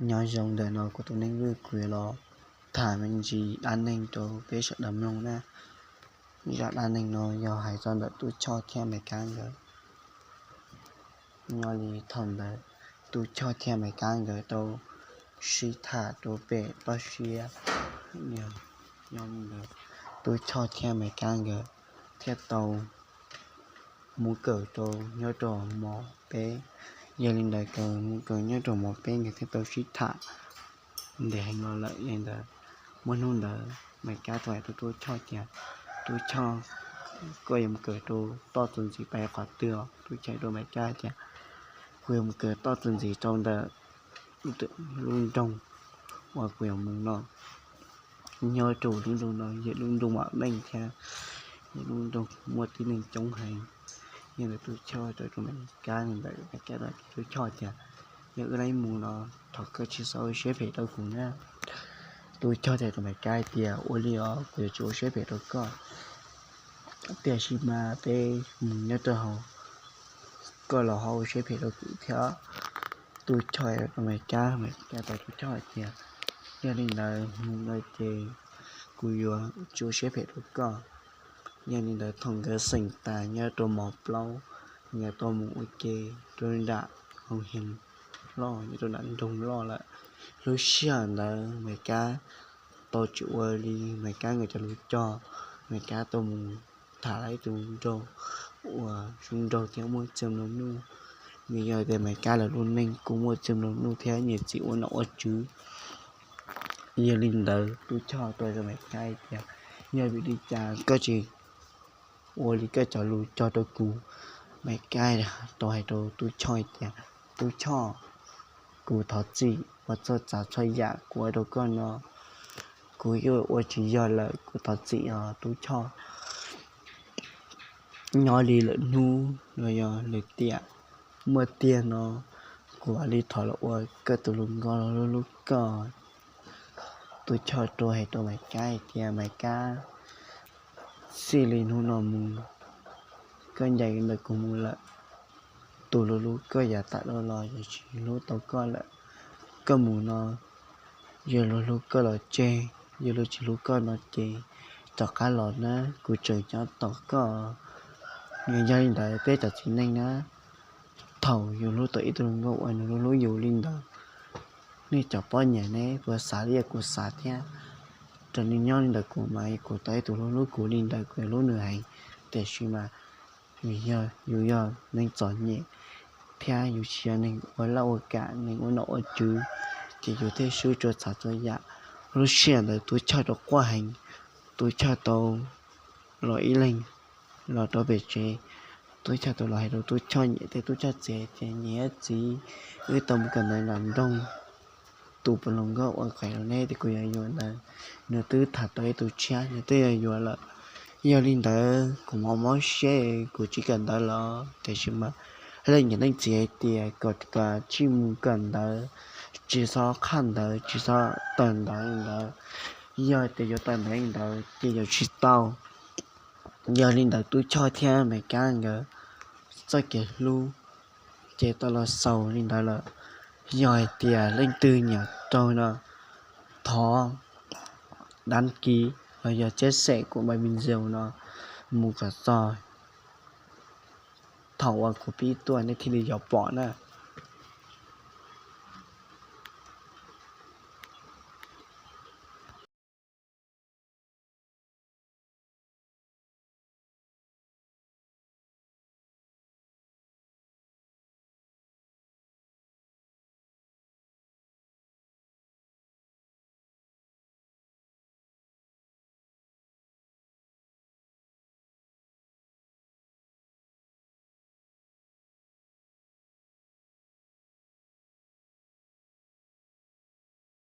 Nyob zoo ntawm no kuv tus neeg Vwj kuv yuav los tham me ntsis dab neeg rau peb sawv daws mloog na. Zaj dab neeg no yog hais txog ntawm Tub Choj thiab Maiv Kab nkawd. Nyob li thaum ntawd Tub Choj thiab Maiv Kab nkawd tau sib tham rau pem toj siab. Nyob li ntawd Tub Choj thiab Maiv Kab nkawd thiaj tau mus kawm rau nyob rau mos peb. Yog li ntawd nkawd mus kawm nyob rau mos peb nkawd thiaj tau sib tham ntev heev los lawm. Yog li ntawd muaj hnub ntawd Maiv Kab tau hais rau Tub Choj tias, Tub Choj, koj yuav mus kawm rau toj txuas ntxiv pais qhov twg? Tub Choj hais rau Maiv Kab tias, Kuv yuav mus kawm toj txuas ntxiv rau ntawm lub nroog uas kuv yuav mus no. Nyob rau lub nroog no yog lub nroog vam meej thiab yog lub nroog muaj tib neeg coob heev. Yog li ntawd Tub Choj tau hais rau Maiv Kab li ntawd, Maiv Kab tau hais rau Tub Choj tias, Yog wb mus no thov koj tsis txhob ua siab phem rau kuv na. Tub Choj tau hais rau Maiv Kab hais tias, Ua li os, kuv yuav tsis ua siab phem rau koj. Tiam sis mas peb mus nyob rau hauv, koj los ho ua siab phem rau kuv thiab. Tub Choj hais rau Maiv Kab, Maiv Kab tau hais rau Tub Choj hais tias, Yog li ntawd mus no ces kuv yuav tsis ua siab phem rau koj. Yog li ntawd thaum nkawd xeem tas nyob rau mos plaub, nkawd tau mus ua ke rau nram hoo hees loj, nyob rau nram nroog loj lawm. Lub sij hawm ntawd Maiv Kab tau tsis ua li Maiv Kab nkawd cov lus cog. Maiv Kab tau mus tham lawv ib tug nraug uas zoo nraug thiab muaj txiag nplua nuj. Vim yog tias Maiv Kab lawv lub neej kuj muaj txiag nplua nuj thiab nyiam txiv ua nom ua tswv. Yog li ntawd Tub Choj tau hais rau Maiv Kab hais tias, Yog vim li cas koj tsis ua li koj cov lus cog rau kuv? Maiv Kab tau hais rau Tub Choj hais tias, Tub Choj, kuv thov txim uas txhua tsav txhua yam kuv ua rau koj no, kuv yuav ua tsis yog lawm, kuv thov txim os Tub Choj. Nyob li lwm hnub los yog lwm tiam muaj tiag no kuv mam li thov los ua koj tus hluas nkauj los hlub hlub koj. Tub Choj tau hais rau Maiv Kab hais tias, Maiv Kab, txij li hnub no mus koj ncaim ntawm kuv mus lawm. Tus hlub hlub koj yav tas los los yuav tsis hlub tau koj lawm. Koj mus no, yog luag hlub koj los tseg, yog luag tsis hlub koj no ces rov qab los na, kuv tseem nyob tos koj. Nws yog li ntawd peb cov txiv neej na, thaum yus hlub tau ib tug hluas nkauj uas nws hlub hlub yus li ntawd, nej cov poj niam ne puas xav li yam kuv xav thiab? Raws li nyob li ntawd kuv mas kuv tau ib tug hluas hlub kuv li ntawd kuv yuav hlub nws heev. Tiam sis mas vim yog yus yog neeg txom nyem thiab yus tsis yog neeg ua laj ua kam, neeg ua nom ua tswv, ces yus thiaj swb txhua tsav txhua yam. Lub sij hawm ntawd Tub Choj rau quaj heev, Tub Choj tau los ib leeg los rau pem tsev. Tub Choj tau los hais rau Tub Choj niam thiab Tub Choj txiv tias, Niam thiab txiv, wb tau mus kawm ntawv nram nroog, tus hluas nkauj uas kuv hais rau neb tias kuv yuav yuav ntawd, nws twb tham tau ib tug tshiab, nws twb yuav yuav lawm. Yog li ntawd kuv mob mob siab kuv tsis kawm ntawv lawm. Tiam sis mas leej niam leej txiv hais tias kom kom tsij mus kawm ntawv, tsis txhob qhaj ntawv, tsis txhob tawm ntawv li ntawd. Yog tias yuav tawm ntawv li ntawd ces yuav tsis tau. Yog li ntawd Tub Choj thiab Maiv Kab nkawd txoj kev hlub ces tau los xaus li ntawd lawm. Yog hais tias leej twg nyiam raug no, thov dab kiv los yog tseb xem kuv npais video no mus kom txog thaum uas kuv pib tuaj nej thiaj li yuav pom na.